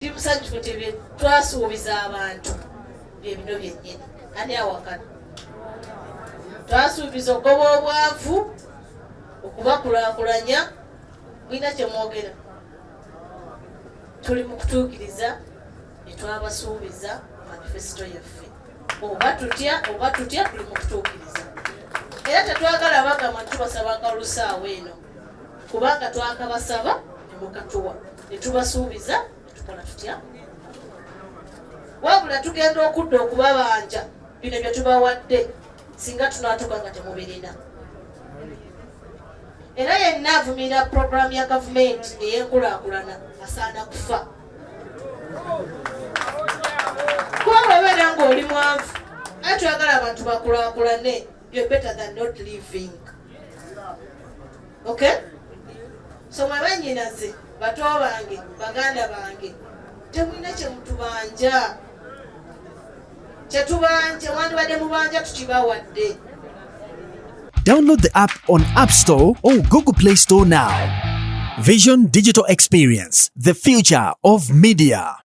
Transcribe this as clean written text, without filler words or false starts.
Ndi musanyufu nti bye twasuubiza abantu bye bino byennyini. Ani awakana? Twasuubiza okugoba obwavu, okubakulaakulanya. Mulina kye mwogera? Tuli mu kutuukiriza bye twabasuubiza mu manifesito yaffe. Oba tutya oba tutya, tuli mu kutuukiriza. Era tetwagala bagamba nti tubasaba akalulu saawa eno, kubanga twakabasaba ne mukatuwa, ne tubasuubiza ne tukola tutya. Wabula tugenda okudda okubabanja bino bye tubawadde singa tunaatuuka nga temubirina. Era yenna avumirira puroguramu ya gavumenti ey'enkulaakulana asaana kufa, kuba bw'obeera ng'oli mwavu aye twagala abantu bakulaakulane, you're better than not living. Okay, so mwe bannyinaze, bato bange, baganda bange, temulina kyemutubanja. Kyetubanja wandibadde mubanja tukibawadde. Download the app on App Store or Google Play Store now. Vision Digital Experience, the future of media.